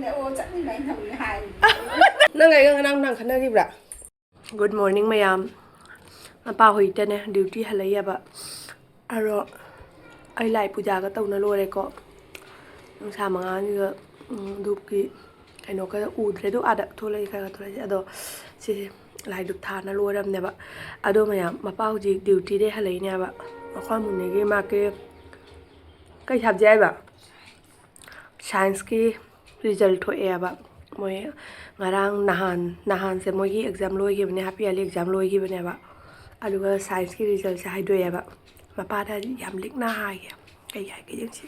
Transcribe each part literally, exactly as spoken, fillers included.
ꯑꯣ, ꯆꯠꯃꯤꯟꯅꯩ ꯊꯝꯃꯤ ꯍꯥꯏ꯫ ꯅꯪ ꯑꯩꯒ ꯉꯔꯥꯡ ꯅꯨꯡꯗꯥꯡ ꯈꯟꯅꯈꯤꯕ꯭ꯔꯥ? Good morning ꯃꯌꯥꯝ꯫ ꯃꯄꯥ ꯍꯣꯏꯗꯅꯦ duty ꯍꯜꯂꯛꯏꯑꯕ꯫ ꯑꯗꯣ ꯑꯩ ꯂꯥꯏ ꯄꯨꯖꯥꯒ ꯇꯧꯅ ꯂꯣꯏꯔꯦꯀꯣ꯫ ꯅꯨꯡꯁꯥ ꯃꯉꯥꯜꯁꯤꯒ, ꯎꯝ, ꯙꯨꯞꯀꯤ ꯀꯩꯅꯣ ꯈꯔ ꯎꯗ꯭ꯔꯦ꯫ ꯑꯗꯨ ꯑꯥꯗ ꯊꯣꯛꯂꯛꯏ ꯈꯔ ꯈꯔ ꯊꯣꯛꯂꯛꯏ꯫ ꯑꯗꯣ ꯁꯤꯁꯦ ꯂꯥꯏ ꯙꯨꯞ ꯊꯥꯅ ꯂꯣꯏꯔꯝꯅꯦꯕ꯫ ꯑꯗꯣ ꯃꯌꯥꯝ, ꯃꯄꯥ ꯍꯧꯖꯤꯛ dutyꯗꯩ ꯍꯜꯂꯛꯏꯅꯦꯕ꯫ ꯃꯈ꯭ꯋꯥꯡ ꯃꯨꯟꯅꯒꯤ ꯃꯥ ꯀꯦ-, ꯀꯩ subject ꯍꯥꯏꯕ? Scienceꯀꯤ result ꯊꯣꯛꯑꯦꯕ꯫ ꯃꯣꯏ ꯉꯔꯥꯡ ꯅꯍꯥꯟ, ꯅꯍꯥꯟꯁꯦ ꯃꯣꯏꯒꯤ exam ꯂꯣꯏꯈꯤꯕꯅꯦ, half yearly exam ꯂꯣꯏꯈꯤꯕꯅꯦꯕ꯫ ꯑꯗꯨꯒ scienceꯀꯤ resultꯁꯦ ꯍꯥꯏꯗꯣꯛꯑꯦꯕ꯫ ꯃꯄꯥꯗ ꯌꯥꯝ ꯂꯤꯛꯅ ꯍꯥꯏꯒꯦ꯫ ꯀꯩ ꯍꯥꯏꯒꯦ ꯌꯦꯡꯁꯤ꯫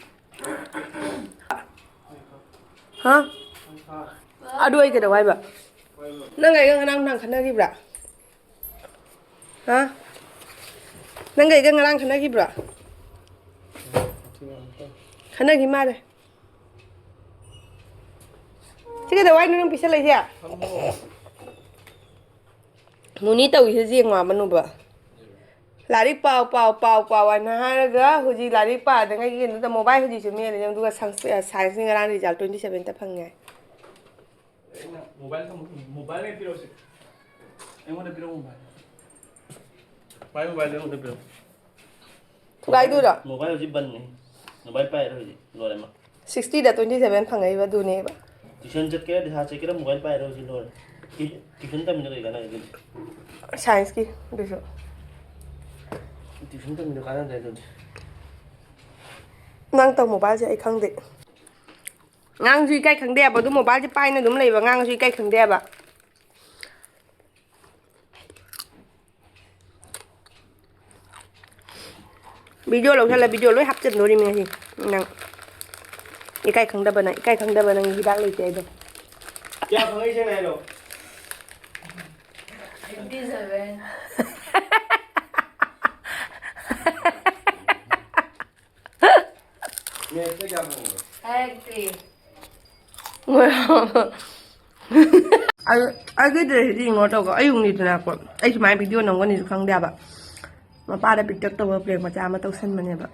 ꯍꯥ? ꯑꯗꯨ ꯑꯩ ꯀꯩꯗꯧ ꯍꯥꯏꯕ? ꯅꯪ ꯑꯩꯒ ꯉꯔꯥꯡ ꯅꯨꯡꯗꯥꯡ ꯈꯟꯅꯈꯤꯕ꯭ꯔꯥ? ꯍꯥ? ꯅꯪꯒ ꯑꯩꯒ ꯉꯔꯥꯡ ꯈꯟꯅꯈꯤꯕ꯭ꯔꯣ? ꯈꯟꯅꯈꯤ ꯃꯥꯜꯂꯦ꯫ ꯁꯤ ꯀꯩꯗꯧ ꯍꯥꯏꯅꯣ ꯅꯪ ꯄꯤꯁꯜꯂꯛꯏꯁꯦ? ꯃꯨꯅꯤ ꯇꯧꯏꯁꯦ ꯌꯦꯡꯉꯣ, ꯑꯃꯅꯨꯕ꯫ ꯂꯥꯏꯔꯤꯛ ꯄꯥꯎ, ꯄꯥꯎ, ꯄꯥꯎ, ꯄꯥꯎ ꯍꯥꯏꯅ ꯍꯥꯏꯔꯒ ꯍꯧꯖꯤꯛ ꯂꯥꯏꯔꯤꯛ ꯄꯥꯗꯉꯩꯒꯤ ꯀꯩꯅꯣꯗ mobile ꯍꯧꯖꯤꯛꯁꯨ ꯃꯦꯠꯂꯦ, ꯑꯗꯨꯒ science, scienceꯀꯤ ꯉꯔꯥꯡ result twenty sevenꯇ ꯐꯪꯉꯦ꯫ ꯑꯩꯅ mobile ꯊꯝꯃꯨ, mobile ꯑꯣꯏꯅ ꯄꯤꯔꯛꯑꯣꯁꯦ꯫ ꯑꯩꯉꯣꯟꯗ ꯄꯤꯔꯛꯑꯣ mobile꯫ ꯄꯥꯏ mobileꯗꯣ ꯑꯩꯉꯣꯟꯗ ꯄꯤꯔꯛꯑꯣ꯫ ꯊꯨꯒꯥꯏꯗꯣꯏꯔꯣ? Mobile ꯍꯧꯖꯤꯛ ꯕꯟꯅꯤ꯫ Mobile ꯄꯥꯏꯔꯣ ꯍꯧꯖꯤꯛ, ꯂꯣꯏꯔꯦ ꯃꯥ꯫ Sixtyꯗ twenty seven ꯐꯪꯉꯛꯏꯕ ꯑꯗꯨꯅꯦꯕ꯫ Tuition ꯆꯠꯀꯦꯔꯥ, ꯗꯤꯁꯥ ꯆꯠꯀꯦꯔꯥ, mobile ꯄꯥꯏꯔꯣ ꯍꯧꯖꯤꯛ, ꯂꯣꯏꯔꯦ꯫ ꯇꯤ-, tuition ꯇꯝꯃꯤꯗꯣ ꯀꯩ ꯀꯥꯟꯅꯒꯦ ꯑꯗꯨꯗꯤ? Scienceꯀꯤ ꯑꯗꯨꯁꯨ꯫ Tuition ꯇꯝꯃꯤꯗꯣ ꯀꯥꯟꯅꯗ꯭ꯔꯦ ꯑꯗꯨꯗꯤ꯫ ꯅꯪ ꯇꯧ mobileꯁꯦ ꯑꯩ ꯈꯪꯗꯦ꯫ ꯑꯉꯥꯡꯁꯨ ꯏꯀꯥꯏ ꯈꯪꯗꯦ ꯍꯥꯏꯕ, ꯑꯗꯨ mobileꯁꯦ ꯄꯥꯏꯅ ꯑꯗꯨꯝ ꯂꯩꯕ ꯑꯉꯥꯡꯁꯨ ꯏꯀꯥꯏ ꯈꯪꯗꯦ ꯍꯥꯏꯕ꯫ Video ꯂꯧꯁꯜꯂ video ꯂꯣꯏ ꯍꯥꯞꯆꯤꯟꯗꯣꯔꯤꯃꯤ ꯉꯁꯤ ꯅꯪ꯫ ꯏꯀꯥꯏ ꯈꯪꯗꯕ ꯅꯪ, ꯏꯀꯥꯏ ꯈꯪꯗꯕ ꯅꯪ ꯍꯤꯗꯥꯛ ꯂꯩꯇꯦ ꯍꯥꯏꯗꯣ꯫ ꯀꯌꯥ ꯐꯪꯉꯛꯏꯁꯦ ꯍꯥꯏꯅꯣ? Fifty seven꯫ Mathsꯇ ꯀꯌꯥ ꯐꯪꯉꯤꯅꯣ? ꯍꯥꯏꯔꯛꯇ꯭ꯔꯤ꯫ ꯑꯗꯨ, ꯑꯗꯨꯗꯤ ꯌꯦꯡꯉꯣ ꯇꯧꯀꯣ, ꯑꯌꯨꯛꯅꯤꯗꯅꯀꯣ, ꯑꯩ ꯁꯨꯃꯥꯏꯅ video ꯅꯝꯒꯅꯤꯁꯨ ꯈꯪꯗꯦ ꯍꯥꯏꯕ꯫ ꯃꯄꯥꯗ ꯄꯤꯛꯇꯛ ꯇꯧꯕ prank ꯃꯆꯥ ꯑꯃ ꯇꯧꯁꯟꯕꯅꯦꯕ꯫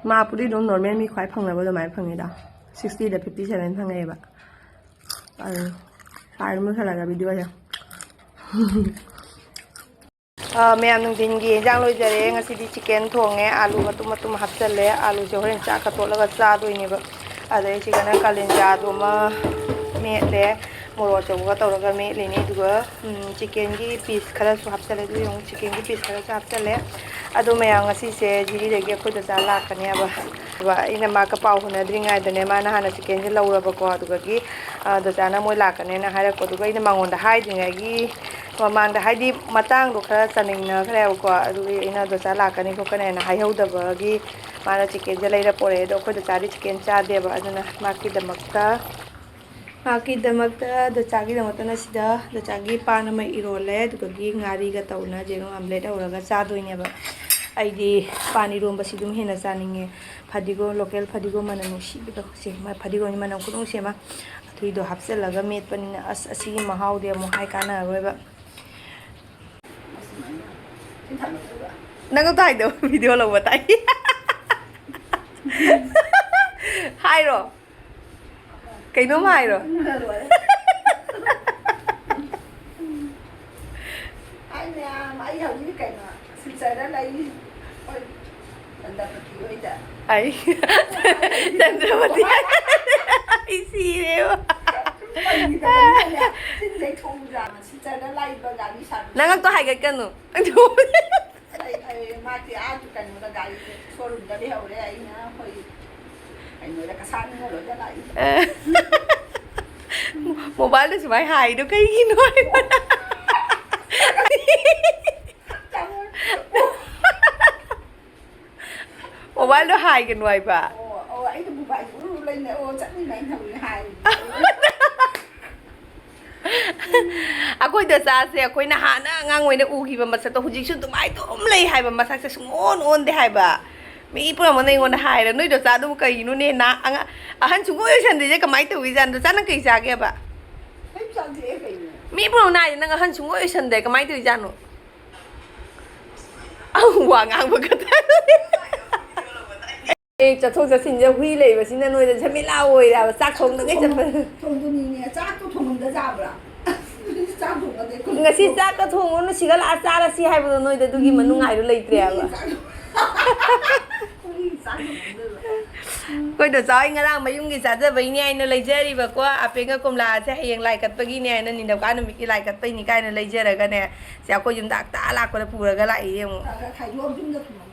ꯃꯥꯄꯨꯗꯤ ꯑꯗꯨꯝ normal ꯃꯤ ꯈ꯭ꯋꯥꯏ ꯐꯪꯅꯕ ꯑꯗꯨꯃꯥꯏꯅ ꯐꯪꯉꯤꯗ꯫ ꯁꯤꯛꯁꯇꯤꯗ ꯐꯤꯐꯇꯤ ꯁꯚꯦꯟ ꯐꯪꯉꯛꯑꯦꯕ꯫ ꯑꯗꯨ ꯁꯥꯔ ꯃꯨꯠꯍꯜꯂꯒ ꯚꯤꯗꯤꯑꯣꯁꯦ꯫ ꯑꯥ, ꯃꯌꯥꯝ, ꯅꯨꯡꯊꯤꯟꯒꯤ ꯏꯟꯖꯥꯡ ꯂꯣꯏꯖꯔꯦ꯫ ꯉꯁꯤꯗꯤ ꯆꯤꯀꯦꯟ ꯊꯣꯡꯉꯦ, ꯑꯥꯂꯨ ꯃꯇꯨꯝ ꯃꯇꯨꯝ ꯍꯥꯞꯆꯜꯂꯦ꯫ ꯑꯥꯂꯨꯁꯦ ꯍꯣꯔꯦꯟ ꯆꯥꯛꯀ ꯇꯣꯠꯂꯒ ꯆꯥꯗꯣꯏꯅꯦꯕ꯫ ꯑꯗꯩ ꯁꯤꯗꯅ ꯀꯥꯂꯦꯟꯖꯥꯗꯨ ꯑꯃ ꯃꯦꯠꯂꯦ, ꯃꯣꯔꯣꯛ ꯑꯆꯧꯕꯒ ꯇꯧꯔꯒ ꯃꯦꯠꯂꯤꯅꯦ꯫ ꯑꯗꯨꯒ, ꯎꯝ, ꯆꯤꯀꯦꯟꯒꯤ ꯄꯤꯁ ꯈꯔꯁꯨ ꯍꯥꯞꯆꯜꯂꯦ꯫ ꯑꯗꯨ ꯌꯦꯡꯉꯨ, ꯆꯤꯀꯦꯟꯒꯤ ꯄꯤꯁ ꯈꯔꯁꯨ ꯍꯥꯞꯆꯜꯂꯦ꯫ ꯑꯗꯣ ꯃꯌꯥꯝ, ꯉꯁꯤꯁꯦ ꯖꯤꯔꯤꯗꯒꯤ ꯑꯩꯈꯣꯏ ꯗꯣꯆꯥ ꯂꯥꯛꯀꯅꯦꯕ꯫ ꯑꯗꯨꯒ ꯑꯩꯅ ꯃꯥꯒ ꯄꯥꯎ ꯍꯨꯟꯅꯗ꯭ꯔꯤꯉꯩꯗꯅꯦ, ꯃꯥꯅ ꯍꯥꯟꯅ ꯆꯤꯀꯦꯟꯁꯦ ꯂꯧꯔꯕꯀꯣ꯫ ꯑꯗꯨꯗꯒꯤ, ꯑ, ꯗꯣꯆꯥꯅ ꯃꯣꯏ ꯂꯥꯛꯀꯅꯦꯅ ꯍꯥꯏꯔꯛꯄ꯫ ꯑꯗꯨꯒ ꯑꯩꯅ ꯃꯉꯣꯟꯗ ꯍꯥꯏꯗ꯭ꯔꯤꯉꯩꯒꯤ ꯃꯃꯥꯡꯗ, ꯍꯥꯏꯗꯤ ꯃꯇꯥꯡꯗꯣ ꯈꯔ ꯆꯥꯅꯤꯡꯅꯈ꯭ꯔꯦꯕꯀꯣ꯫ ꯑꯗꯨꯒꯤ ꯑꯩꯅ ꯗꯣꯆꯥ ꯂꯥꯛꯀꯅꯤ ꯈꯣꯠꯀꯅꯤꯅ ꯍꯥꯏꯍꯧꯗꯕꯒꯤ ꯃꯥꯅ ꯆꯤꯀꯦꯟꯁꯦ ꯂꯩꯔ ꯄꯣꯔꯛꯑꯦ꯫ ꯑꯗꯣ ꯑꯩꯈꯣꯏ ꯗꯣꯆꯥꯗꯤ ꯆꯤꯀꯦꯟ ꯆꯥꯗꯦꯕ꯫ ꯑꯗꯨꯅ ꯃꯥꯒꯤꯗꯃꯛꯇ, ꯃꯥꯒꯤꯗꯃꯛꯇ, ꯗꯣꯆꯥꯒꯤꯗꯃꯛꯇꯅ ꯁꯤꯗ ꯗꯣꯆꯥꯒꯤ ꯄꯥꯟ ꯑꯃ ꯏꯔꯣꯜꯂꯦ꯫ ꯑꯗꯨꯗꯒꯤ ꯉꯥꯔꯤꯒ ꯇꯧꯅ ꯌꯦꯔꯨꯝ ꯑꯣꯝꯂꯦꯠ ꯍꯧꯔꯒ ꯆꯥꯗꯣꯏꯅꯦꯕ꯫ ꯑꯩꯗꯤ ꯄꯥꯟ ꯏꯔꯣꯝꯕꯁꯤ ꯑꯗꯨꯝ ꯍꯦꯟꯅ ꯆꯥꯅꯤꯡꯉꯦ꯫ ꯐꯗꯤꯒꯣꯝ, ꯂꯣꯀꯦꯜ ꯐꯗꯤꯒꯣꯝ ꯃꯅꯝ ꯅꯨꯡꯁꯤꯕꯗꯣ, ꯁꯦ, ꯃ-, ꯐꯗꯤꯒꯣꯝꯒꯤ ꯃꯅꯝ ꯈꯨꯅꯨꯡꯁꯤ ꯑꯃ꯫ ꯑꯗꯨꯏꯗꯣ ꯍꯥꯞꯆꯤꯜꯂꯒ ꯃꯦꯠꯄꯅꯤꯅ, ꯑꯁ, ꯑꯁꯤꯒꯤ ꯃꯍꯥꯎꯗꯤ ꯑꯃꯨꯛ ꯍꯥꯏ ꯀꯥꯟꯅꯔꯔꯣꯏꯕ꯫ ꯅꯪ ꯑꯝꯇ ꯍꯥꯏꯗꯣ, ꯚꯤꯗꯤꯑꯣ ꯂꯧꯕ ꯇꯥꯏ꯫ ꯍꯥꯏꯔꯣ꯫ ꯀꯩꯅꯣꯝ ꯍꯥꯏꯔꯣ꯫ ꯑꯩ ꯃꯌꯥꯝ, ꯑꯩ ꯍꯧꯖꯤꯛ ꯀꯩꯅꯣ, ꯁꯤꯜꯆꯔꯗ ꯂꯩ꯫ ꯍꯣꯏ, ꯆꯟꯗ꯭ꯔꯃꯇꯤ ꯍꯣꯏꯗ꯫ ꯑꯩ, ꯆꯟꯗ꯭ꯔꯃꯇꯤ꯫ ꯑꯩ ꯁꯤꯔꯦꯕ꯫ ꯐꯥꯒꯤ ꯇꯧꯕꯅꯤꯗꯅꯦ꯫ ꯆꯤꯟ ꯂꯩꯊꯣꯛꯎꯗ꯭ꯔꯥ? ꯁꯤꯜꯆꯔꯗ ꯂꯩꯕ ꯒꯥꯔꯤ ꯁꯥꯔꯚꯤꯁ꯫ ꯅꯪ ꯑꯝꯇ ꯍꯥꯏꯒꯠꯀꯅꯨ꯫ ꯑꯩ, ꯑꯩ, ꯃꯥꯗꯤ ꯑꯥ ꯀꯩꯅꯣꯗ ꯒꯥꯔꯤ ꯁꯣꯔꯨꯝꯗ ꯂꯩꯍꯧꯔꯦ꯫ ꯑꯩꯅ ꯑꯩꯈꯣꯏ ꯀꯩꯅꯣꯗ ꯀꯁꯥꯔ ꯅꯤꯉꯣꯜ ꯍꯣꯏꯗ ꯂꯥꯛꯏ꯫ ꯑꯦ꯫ ꯃꯣꯕꯥꯏꯜꯗ ꯁꯨꯃꯥꯏꯅ ꯍꯥꯏꯗꯣ ꯀꯩꯒꯤꯅꯣ ꯍꯥꯏꯕ? ꯃꯣꯕꯥꯏꯜꯗꯣ ꯍꯥꯏꯒꯅꯨ ꯍꯥꯏꯕ꯫ ꯑꯣ, ꯑꯣ, ꯑꯩꯗꯣ ꯃꯣꯕꯥꯏꯜ ꯎꯔꯨ ꯎꯔꯨ ꯂꯩꯅ, ꯑꯣ, ꯆꯠꯃꯤꯟꯅꯩ ꯍꯥꯏ꯫ ꯑꯩꯈꯣꯏ ꯗꯣꯆꯥꯁꯦ ꯑꯩꯈꯣꯏꯅ ꯍꯥꯟꯅ ꯑꯉꯥꯡ ꯑꯣꯏꯅ ꯎꯈꯤꯕ ꯃꯁꯛꯇꯣ ꯍꯧꯖꯤꯛꯁꯨ ꯑꯗꯨꯃꯥꯏꯅ ꯑꯗꯨꯝ ꯂꯩ ꯍꯥꯏꯕ, ꯃꯁꯛꯁꯦ ꯁꯨꯡꯑꯣꯟ ꯑꯣꯟꯗꯦ ꯍꯥꯏꯕ꯫ ꯃꯤ ꯄꯨꯝꯅꯃꯛꯅ ꯑꯩꯉꯣꯟꯗ ꯍꯥꯏꯔꯦ, "ꯅꯣꯏ ꯗꯣꯆꯥꯗꯨꯕꯨ ꯀꯩꯒꯤꯅꯣꯅꯦ ꯅꯥ-, ꯑꯉꯥꯡ, ꯑꯍꯟ ꯁꯨꯡꯑꯣꯏ ꯑꯣꯏꯁꯟꯗ꯭ꯔꯤꯁꯦ ꯀꯃꯥꯏꯅ ꯇꯧꯏꯖꯥꯠꯅꯣ? ꯗꯣꯆꯥ ꯅꯪ ꯀꯩ ꯆꯥꯒꯦꯕ?" ꯀꯩꯝ ꯆꯥꯗꯦ ꯀꯩꯅꯣ꯫ ꯃꯤ ꯄꯨꯝꯅꯃꯛꯅ ꯍꯥꯏꯔꯦ, "ꯅꯪ ꯑꯍꯟ ꯁꯨꯡꯑꯣꯏ ꯑꯣꯏꯁꯟꯗ꯭ꯔꯦ, ꯀꯃꯥꯏꯅ ꯇꯧꯏꯖꯥꯠꯅꯣ?" ꯑꯧ, ꯋꯥ ꯉꯥꯡꯕ ꯈꯛꯇ꯫ ꯑꯦ, ꯆꯠꯊꯣꯛ ꯆꯠꯁꯤꯟꯁꯦ ꯍꯨꯏ ꯂꯩꯕꯁꯤꯅ ꯅꯣꯏꯗ ꯖꯃꯦꯂꯥ ꯑꯣꯏꯔꯦꯕ, ꯆꯥꯛ ꯊꯣꯡꯗꯒꯩ ꯆꯠꯄ꯫ ꯊꯣꯡꯗꯣꯏꯅꯤꯅꯦ, ꯆꯥꯛꯇꯣ ꯊꯣꯡꯉꯝꯗ ꯆꯥꯕ꯭ꯔꯥ? ꯆꯥꯛ ꯊꯣꯡꯉꯗꯤ ꯑꯩꯈꯣꯏ ꯉꯁꯤ ꯆꯥꯛꯀ ꯊꯣꯡꯉꯨꯅꯨ, ꯁꯤꯗ ꯂꯥꯛꯑ ꯆꯥꯔꯁꯤ ꯍꯥꯏꯕꯗꯣ ꯅꯣꯏꯗ ꯑꯗꯨꯒꯤ ꯃꯅꯨꯡꯉꯥꯏꯗꯣ ꯂꯩꯇ꯭ꯔꯦꯕ꯫ ꯆꯥꯛ ꯊꯣꯡꯉꯝꯗꯣꯏꯕ꯫ ꯑꯩꯈꯣꯏꯗꯣ ꯆꯥꯎ ꯉꯔꯥꯡ ꯃꯌꯨꯝꯒꯤ ꯆꯥꯖꯕꯩꯅꯦ ꯍꯥꯏꯅ ꯂꯩꯖꯔꯤꯕꯀꯣ, ꯑꯄꯦꯡꯒ ꯀꯣꯝꯂꯥꯁꯦ ꯍꯌꯦꯡ ꯂꯥꯏ ꯀꯠꯄꯒꯤꯅꯦ ꯍꯥꯏꯅ, ꯅꯤꯡꯊꯧꯀꯥ ꯅꯨꯃꯤꯠꯀꯤ ꯂꯥꯏ ꯀꯠꯄꯩꯅꯤ ꯀꯥꯏꯅ ꯂꯩꯖꯔꯒꯅꯦ, ꯁꯤ ꯑꯩꯈꯣꯏ ꯌꯨꯝꯗ ꯍꯞꯇꯥ ꯂꯥꯛꯄꯗ ꯄꯨꯔꯒ ꯂꯥꯛꯏ ꯌꯦꯡꯉꯨ꯫ ꯈꯥꯏꯗꯣꯛꯑ ꯌꯨꯝꯗ ꯊꯝꯃꯝꯒꯦ꯫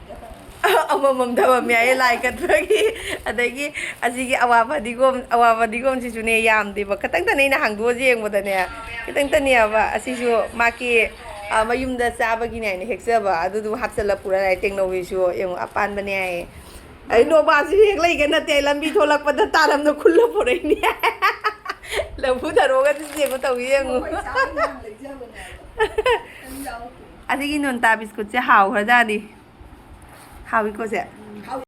ꯑꯃꯃꯝ ꯊꯝꯃꯝꯃꯦ ꯍꯥꯏꯌꯦ ꯂꯥꯏ ꯀꯠꯄꯒꯤ꯫ ꯑꯗꯒꯤ ꯑꯁꯤꯒꯤ ꯑꯋꯥ ꯐꯗꯤꯒꯣꯝ, ꯑꯋꯥ ꯐꯗꯤꯒꯣꯝꯁꯤꯁꯨꯅꯦ ꯌꯥꯝꯗꯦꯕ, ꯈꯇꯪꯇꯅꯦ ꯑꯩꯅ ꯍꯥꯡꯗꯣꯛꯑ ꯌꯦꯡꯕꯗꯅꯦ, ꯈꯤꯇꯪꯇꯅꯦꯕ꯫ ꯑꯁꯤꯁꯨ ꯃꯥꯒꯤ, ꯑ, ꯃꯌꯨꯝꯗ ꯆꯥꯕꯒꯤꯅꯦ ꯍꯥꯏꯅ ꯍꯦꯛꯆꯕ, ꯑꯗꯨꯗꯨ ꯍꯥꯞꯆꯜꯂ ꯄꯨꯔ ꯂꯥꯛꯑꯦ꯫ ꯇꯦꯡꯅꯧꯒꯤꯁꯨ ꯌꯦꯡꯉꯨ, ꯑꯄꯥꯟꯕꯅꯦ ꯍꯥꯏꯌꯦ꯫ ꯑꯩ ꯅꯣꯕꯥꯞꯁꯨ ꯍꯦꯛ ꯂꯩꯒꯦ ꯅꯠꯇꯦ, ꯂꯝꯕꯤ ꯊꯣꯛꯂꯛꯄꯗ ꯇꯥꯔꯝꯗ ꯈꯨꯜꯂ ꯄꯨꯔꯛꯏꯅꯦ꯫ ꯂꯐꯨ ꯊꯔꯣꯒ ꯑꯗꯨ ꯌꯦꯡꯉꯨ ꯇꯧꯏ ꯌꯦꯡꯉꯨ꯫ ꯑꯩꯈꯣꯏ ꯆꯥꯕ ꯌꯥꯝ ꯂꯩꯖꯕꯅꯦ ꯍꯥꯏꯕ꯫ ꯀꯩꯝ ꯌꯥꯎꯗꯦ꯫ ꯑꯁꯤꯒꯤ ꯅꯣꯟꯇꯥ ꯕꯤꯁꯀꯨꯠꯁꯦ ꯍꯥꯎꯈ꯭ꯔꯖꯥꯠꯅꯤ꯫ ꯍꯥꯎꯏꯀꯣ ꯁꯦ? ꯎꯝ, ꯍꯥꯎ-